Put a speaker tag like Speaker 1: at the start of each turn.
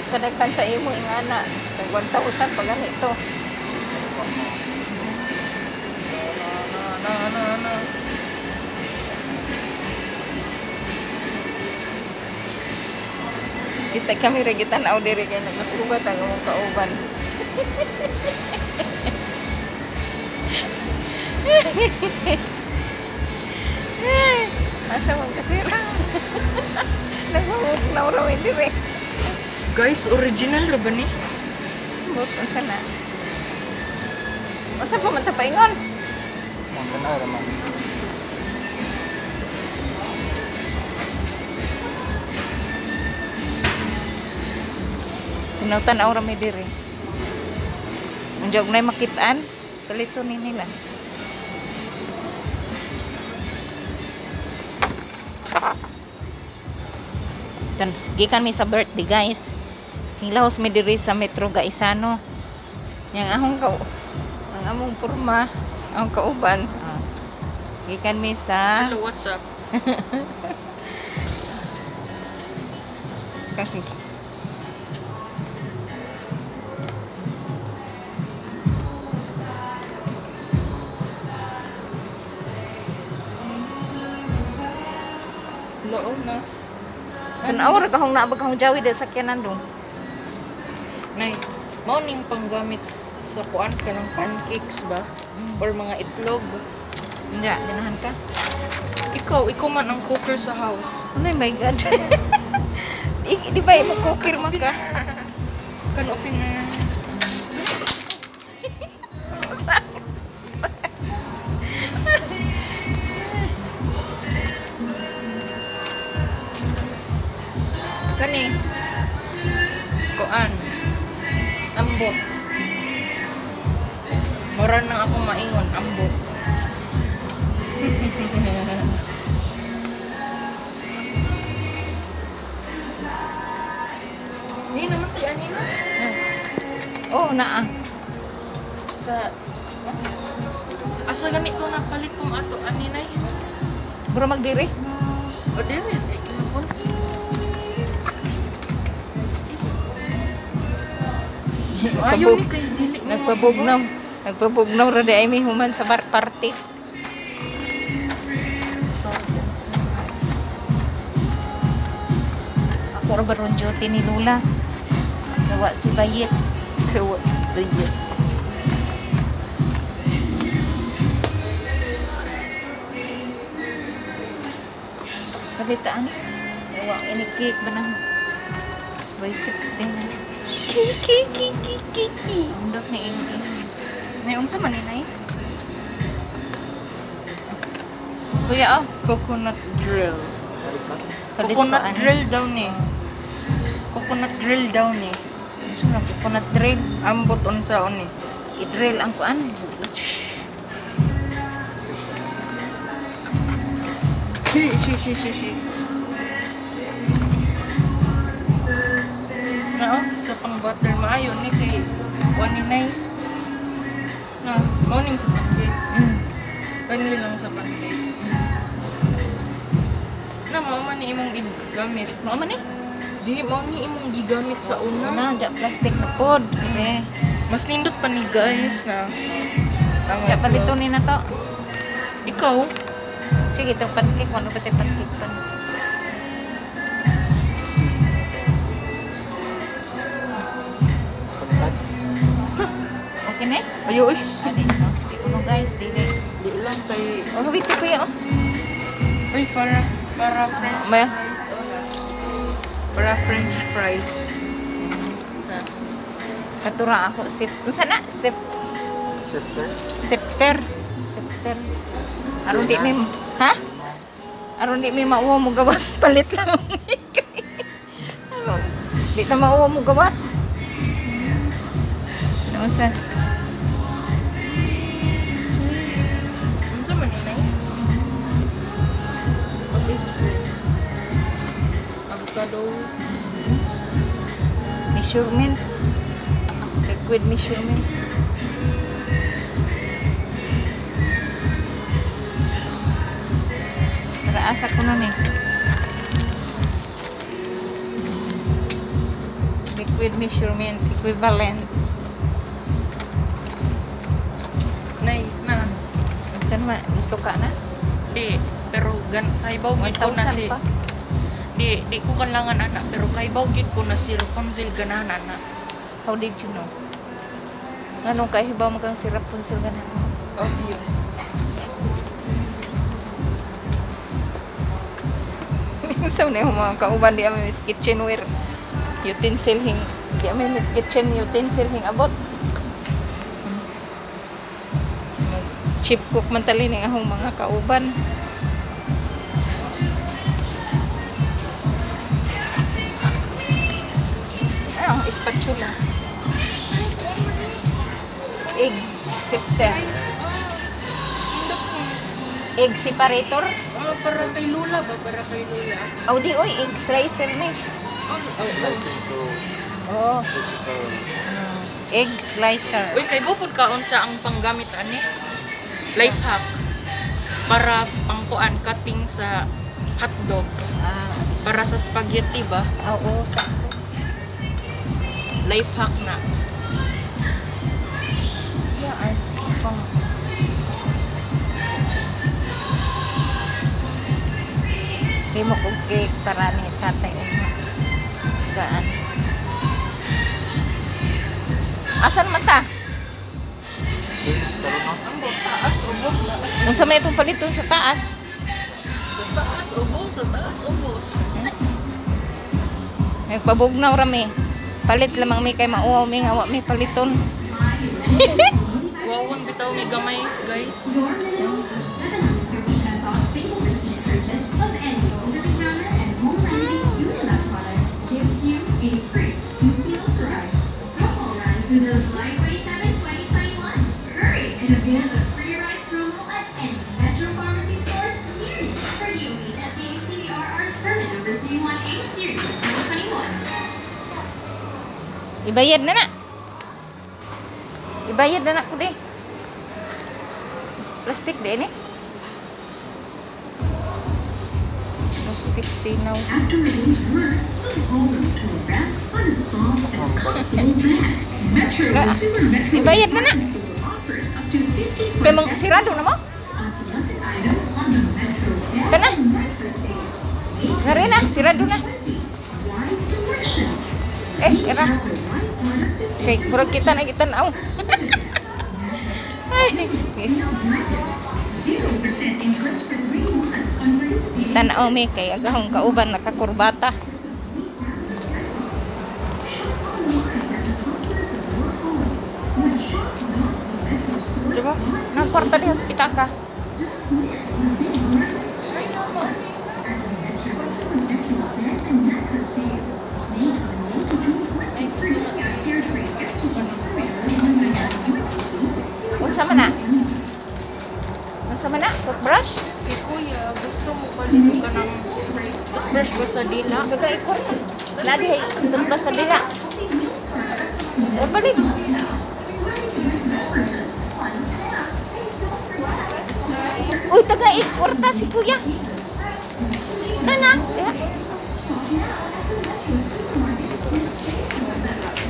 Speaker 1: Kadaghan sa imo ingana. Tag 1,000 pa ganito.
Speaker 2: Na, na, na.
Speaker 1: Kita kami ra gitan-aw diri kay nagkubat ang among kauban. Asa man kasi nagmamugnaw raw diri.
Speaker 2: Guys, original ra ba ni?
Speaker 1: But unsa na? Unsa pa man ta paingon?
Speaker 3: Tanaw ra man.
Speaker 1: Tanaw-tanaw ra mi diri. Unja og nay makitaan, palito ni nila. Tan, gikan mi sa birthday, guys. Hinglaos mi diri sa Metro Gaisano. Yang ahong ka ang among porma, ang kauban. Ah. Gikan mi sa
Speaker 2: Hello, what's up? Loob na.
Speaker 1: Tanaw ra kahong naabag kahong jawi dahil sakyanan dong.
Speaker 2: Nay, mao ning panggamit sa kuan kanang pancakes ba? Or mga itlog.
Speaker 1: Hindi, ganahan ka.
Speaker 2: Ikaw man ang cooker sa house.
Speaker 1: Oh my God. Di ba imo cooker man ka?
Speaker 2: Kan opener.
Speaker 1: Kani.
Speaker 2: Kuan. Ambot. Mura nang ako maingon, ambot. Hindi naman tayo ani na.
Speaker 1: Oh, naa.
Speaker 2: Sa asa ganito na palit tong ato ani nay?
Speaker 1: Bro magdiri.
Speaker 2: O diri, ay gihapon. Ayaw ni kay dili mo.
Speaker 1: Nagpabugnaw. Nagpabugnaw ra di ay mi human sa bar party.
Speaker 2: So,
Speaker 1: Ako ra baron duty ni Lula. Gawa si Bayit.
Speaker 2: Gawa si Bayit.
Speaker 1: Palitaan. Gawa ini cake ba na? Basic din.
Speaker 2: Cake, cake, cake, cake, cake.
Speaker 1: Undot ni ini.
Speaker 2: May unsa man ni nay?
Speaker 1: Kuya, oh.
Speaker 2: Coconut drill.
Speaker 1: Palit
Speaker 2: Coconut
Speaker 1: ko, ano?
Speaker 2: drill daw ni. Coconut drill daw ni.
Speaker 1: Unsa man coconut drill?
Speaker 2: Ambot unsa ni.
Speaker 1: I-drill ang kuan.
Speaker 2: Shi shi shi shi shi. Na oh, sa pang butter maayo ni kay kuan ni nay. Na, mao ning sa pancake. Kani lang sa pancake. Na mao man ni imong gigamit.
Speaker 1: Mao man ni?
Speaker 2: Di mao ni imong gigamit sa una.
Speaker 1: Una, ja plastic na pod. Okay.
Speaker 2: Mas nindot pa ni guys na. Tama.
Speaker 1: Ja palito ni na to.
Speaker 2: Ikaw?
Speaker 1: Sige, itong pancake. Ano ba tayo pancake pa? Okay na?
Speaker 2: Ayo, eh.
Speaker 1: Adi, no? Di ko no, guys. Dili.
Speaker 2: Di lang kay...
Speaker 1: Oh, wait, kuya, oh.
Speaker 2: Uy, para French
Speaker 1: Maya?
Speaker 2: fries. Oh, na. Para French fries. Na.
Speaker 1: Katura ako. Sip. Unsa na? Sip.
Speaker 3: Sifter?
Speaker 1: Scepter. Scepter. Aron di mi... Ha? Aron di mi mauwa mo gawas. Palit lang. Aron. Di ta mauwa mo gawas. Unsa?
Speaker 2: Unsa man ni nay? What is this? Avocado.
Speaker 1: Measurement. Liquid measurement. Para asa ko nun eh. Liquid measurement equivalent.
Speaker 2: Nay, na.
Speaker 1: Saan ma? Gusto ka na?
Speaker 2: Di, pero gan kaybaw gid ko na
Speaker 1: 1,000
Speaker 2: si
Speaker 1: pa.
Speaker 2: Di di ko kailangan ana, pero kaybaw gid ko na si Rapunzel ganahan ana.
Speaker 1: How did you know? Nganong kahibaw mo kang si Rapunzel ganahan?
Speaker 2: Obvious.
Speaker 1: Sa ni mga kauban di ami miss kitchenware utensil hing di ami miss kitchen utensil hing abot. Chip cook man tali ning ahong mga kauban. Ay, ang spatula. Egg sipser. Egg separator.
Speaker 2: Oh, para kay Lula ba? Para kay Lula.
Speaker 1: Oh, di oy, egg slicer ni.
Speaker 2: Oh.
Speaker 3: Slicing to
Speaker 1: Oh,
Speaker 3: vegetable.
Speaker 1: Egg slicer.
Speaker 2: Uy, kay bukod kaon sa ang panggamit ani. Life hack. Para pangkuan cutting sa hotdog.
Speaker 1: Ah,
Speaker 2: Para sa spaghetti ba?
Speaker 1: Oo, sakto.
Speaker 2: Life hack na.
Speaker 1: Yeah, ay, pang Himo kog cake para ni tatay uma. Gaan. Asan man ta?
Speaker 3: Pero no?
Speaker 2: Ang taas, ubos.
Speaker 1: Unsa may itong paliton sa taas?
Speaker 2: Taas, ubos. Taas, ubos.
Speaker 1: Nagpabugnaw ra mi. Palit lamang mi kay mauwaw mi nga wa mi paliton.
Speaker 2: Wawon bitaw may gamay, guys.
Speaker 4: Your minimum of 750 pesos single receipt purchase of any over-the-counter and home remedy Unilab products gives you a free 2 kilos rice. Promo runs until July 27, 2021. Hurry and avail the free rice promo at any Metro Pharmacy stores near you. For DOH FDA CDRR permit number 318 series 2021.
Speaker 1: Ibayad na na. Ibayad na na ko di. Plastic di ni. Plastic sinaw.
Speaker 5: After a day's work, go home to rest on a soft and comfortable bed. Metro
Speaker 1: Nga.
Speaker 5: Super Metro
Speaker 1: Ibayad na na.
Speaker 5: Department Store offers up to 50%
Speaker 1: Kay mang sirado na mo.
Speaker 5: on selected items on the Metro Bed
Speaker 1: Kana.
Speaker 5: and Mattress Sale.
Speaker 1: Ngari na, sirado na.
Speaker 5: 20. Wide selections.
Speaker 1: Eh,
Speaker 5: We
Speaker 1: ira.
Speaker 5: have the right product to fit
Speaker 1: Kay murag kita na kita na. Ay.
Speaker 5: your blankets. 0% interest for 3 months on participating
Speaker 1: Tan-aw mi kay agahong kauban nakakurbata. Diba? Nagkwarta diha sa pitaka. Unsa man na? Unsa man na? Toothbrush?
Speaker 2: Si Kuya, gusto mo palit ka ng toothbrush ba sa dila?
Speaker 1: Kaka ikwarta. Lagi hay toothbrush sa dila. Eh, balik. Uy, taga ikwarta si kuya. Nana, diha.